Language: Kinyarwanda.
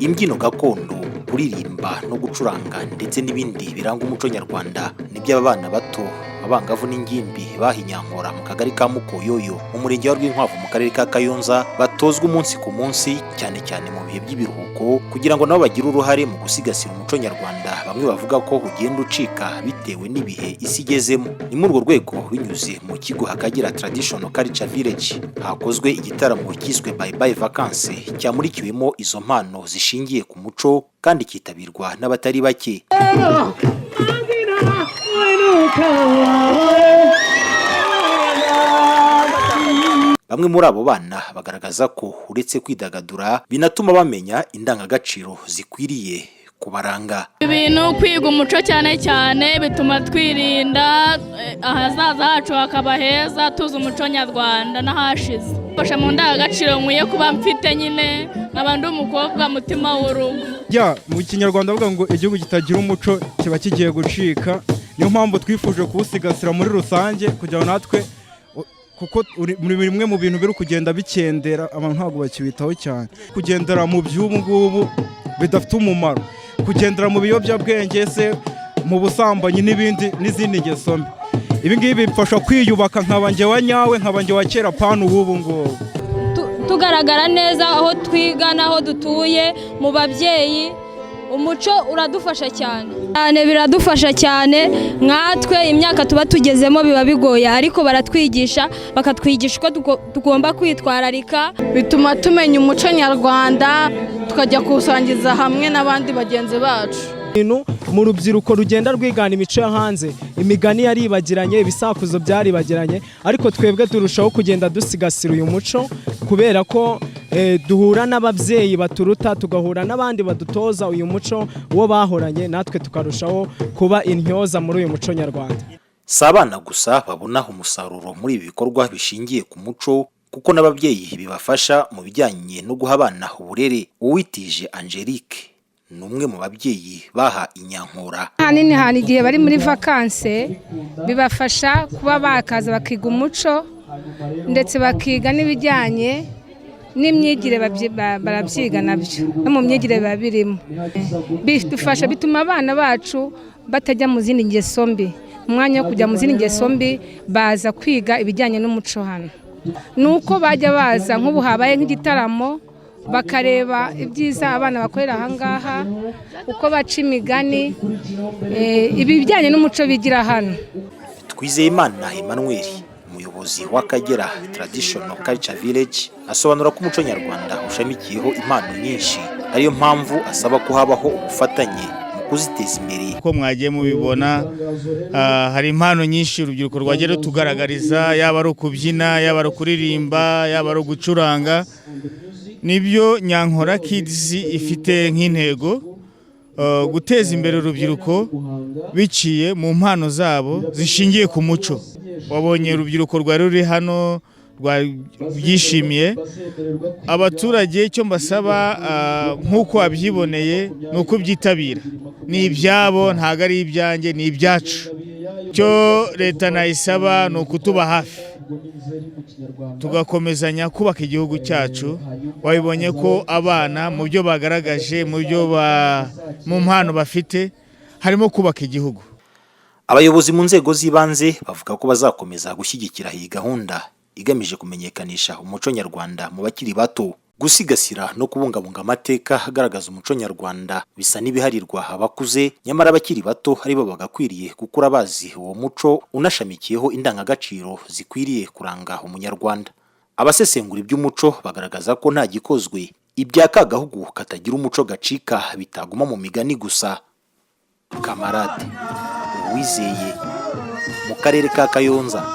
Imbyino gakondo, kuririmba no gucuranga ndetse n'ibindi biranga umuco nyarwanda nibyo aba bana bato, abangavu n'ingimbi bahinyankora mu kagari ka Mukoyoyo, mu murenge wa Rwinkwavu, mu karere ka Kayonza, batozwa umunsi ku munsi, cyane cyane mu bihe by'ibiruhuko, kugira ngo nabo bagire uruhare mu gusigasira umuco nyarwanda bamwe bavuga ko ugenda ucika bitewe n'ibihe isi igezemo. Ni muri urwo rwego, binyuze mu kigo Akagera Traditional Culture Village, hakozwe igitaramo cyiswe Bye Bye Vacances, cyamurikiwemo izo mpano zishingiye ku muco kandi cyitabirwa n'abatari bake. Bamwe muri abo bana bagaragaza ko uretse kwidagadura, binatuma bamenya indangagaciro zikwiriye kubaranga. Ibintu kwiga umuco cyane cyane bituma twirinda, ahazaza hacu hakaba heza, tuzi umuco nyarwanda n'ahashize. Fasha mu ndangagaciro nkwiye kuba mfite nyine, nkaba ndi umukobwa mutima w'urugo. Ya, mu Kinyarwanda bavuga ngo igihugu kitagira umuco kiba kigiye gucika. Niyo mpamvu twifuje kuwusigasira muri rusange, kugira ngo natwe, kuko muri bimwe mu bintu biri kugenda bikendera, abantu ntabwo bakiwitaho cyane, kugendera mu by'ubu ngubu bidafite umumaro, kugendera mu biyobyabwenge se, mu busambanyi n'ibindi n'izindi ngeso mbi. Ibi ngibi bimfasha kwiyubaka, nkaba njye wa nyawe, nkaba njye wa kera, pana uw'ubu ngubu. Tugaragara neza aho twiga n'aho dutuye mu babyeyi. Umuco uradufasha cyane cyane, biradufasha cyane. Nkatwe imyaka tuba tugezemo biba bigoye, ariko baratwigisha, bakatwigisha uko tugomba kwitwararika. Bituma tumenya umuco nyarwanda, tukajya kuwusangiza hamwe n'abandi bagenzi bacu. Mu rubyiruko rugenda rwigana imico yo hanze, imigani yaribagiranye, ibisakuzo byaribagiranye, ariko twebwe turushaho kugenda dusigasira uyu muco kubera ko duhura n'ababyeyi baturuta, tugahura n'abandi badutoza uyu muco wo bahoranye, natwe tukarushaho kuba intyoza muri uyu muco nyarwanda. Si abana gusa babona umusaruro muri ibi bikorwa bishingiye ku muco, kuko n'ababyeyi bibafasha mu bijyanye no guha abana uburere. Uwitije Angelique ni umwe mu babyeyi baha inyankora. Ahanini hantu igihe bari muri vacances bibafasha kuba bakaza bakiga umuco, ndetse bakiga n'ibijyanye n'imyigire, barabyiga nabyo, no mu myigire biba birimo. Bidufasha, bituma abana bacu batajya mu zindi ngeso mbi. Mu mwanya wo kujya mu zindi ngeso mbi, baza kwiga ibijyanye n'umuco hano. Ni uko bajya baza, nk'ubu habaye nk'igitaramo, bakareba ibyiza abana bakorera aha ngaha, uko baca imigani, ibijyanye n'umuco bigira hano. Twizeyimana Emmanuel, umuyobozi w'Akagera Traditional Culture Village, asobanura ko umuco nyarwanda ushamikiyeho impano nyinshi, ariyo mpamvu asaba ko habaho ubufatanye mu kuziteza imbere. Uko mwagiye mubibona, hari impano nyinshi urubyiruko rwagiye rutugaragariza, yaba ari ukubyina, yaba ari ukuririmba, yaba ari ugucuranga. Nibyo Nyankora Kids ifite nk'intego, guteza imbere urubyiruko biciye mu mpano zabo zishingiye ku muco. Wabonye urubyiruko rwari ruri hano rwabyishimiye. Abaturage icyo mbasaba, nk'uko wabyiboneye, ni ukubyitabira. Ni ibyabo, ntabwo ari ibyanjye, ni ibyacu. Icyo leta nayisaba ni ukutuba hafi, tugakomezanya kubaka igihugu cyacu. Wabibonye ko abana mu byo bagaragaje, mu byo mu mpano bafite, harimo kubaka igihugu. Abayobozi mu nzego z'ibanze bavuga ko bazakomeza gushyigikira iyi gahunda igamije kumenyekanisha umuco nyarwanda mu bakiri bato. Gusigasira no kubungabunga amateka agaragaza umuco nyarwanda bisa n'ibiharirwa abakuze, nyamara abakiri bato aribo bagakwiriye gukura bazi uwo muco unashamikiyeho indangagaciro zikwiriye kuranga umunyarwanda. Abasesengura iby'umuco bagaragaza ko nta gikozwe, ibya ka gahugu katagira umuco gacika bitaguma mu migani gusa. Kamarade Uwizeye, mu karere ka Kayonza.